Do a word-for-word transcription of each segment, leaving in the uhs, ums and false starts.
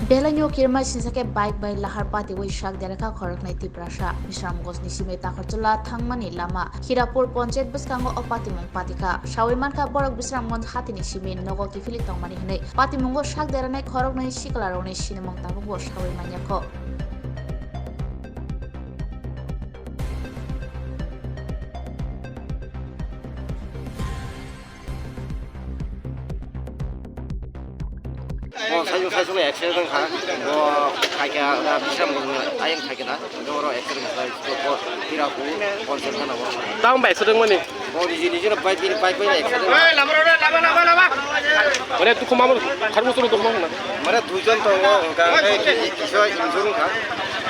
Belai no kirmai singsa khe bike bai lahar patiwi sak derakha khoroknwi Tiprasa. Bisramganj ni simi Takhorchula thangmani lama Hirapur ponchayat bwskango o patimung patikha. Sawi mankha borok Bisramganj hatini simi nogo kiphilwi tongmani hwnwi. Patimungo sak deranai khoroknwi sikla rokni sinimung tabukbo sawi manyakho. O, saichung, saichung accident wngkha. Bo khaikha, na, Bisramganj ni ayang khaikha na. Hingke oro accident wngkha. Bo Hirapur, Ponchayat Thana o. Tamo bai accident mani? Bo niji niji no bike, bini bike bai accident. Mane, tu khoma mo, khar mo suru tongma hona. Mane, duijon tongo, hingka, hingke ki-, kisa injure wngkha.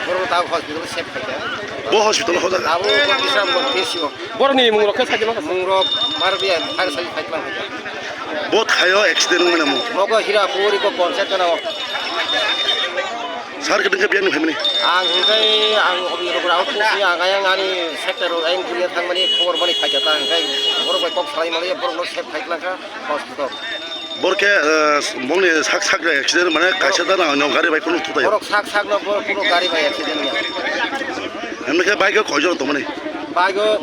Borok ta hospital sep khaikha. Bo hospital hoda? Abo Bisramganj P C O. Borokni mung rok khe saidi ma kha? Mung rok mar biya, fire service fight lang kha. Bo thaio accident wngmani mung? Nogo Hirapur iko Ponchayat Thana o. Sir, kedeng khe biyang ni phaimani? Ang hingkai ang obi rok rao tusi ang ayang ani sector o ayang guriya thangmani khobor mani khaikha ta hingkai borok bai kok salai mali borok no sep khai lang kha hospital. Borok khe, eh, bongni sak sak accident mane kaisa da na gari bai kunu thutai? Borok sak sak no borok kunu gari bai accident ya. Hemne khe bike o koijon tongmani? Bike o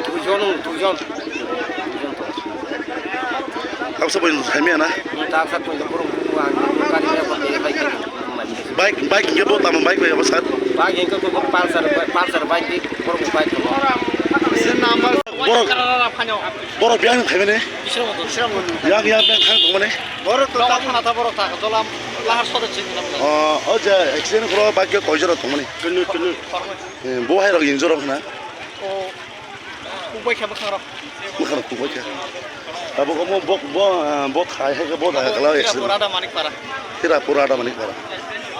Duijon, duijon. Duijon tong. Absa bai hamya na? Taksa tong borok ang gari bai ko bai bai. Bike, bike hingke bo tamo bike bai abo sir? Bike hingke ko Pulsar, Pulsar bike di borok bike ko. Borok, borok biyang ni phaimani? Yang, yang biyang thang tongmani? Borok to tamo thana ta borok ta dolam lahar sode chini. O, o je accident khoro bike koijon tongmani? Kunu, kunu. Eh, bo hai rok injure rok na? O, kubai khe bwkhang rok. Bwkhang rok kubai khe. Abo omo bo, bo, ah, bo thai hai khe bo da kala accident. Hirapur Ada Manik Para. Hirapur Ada Manik Para.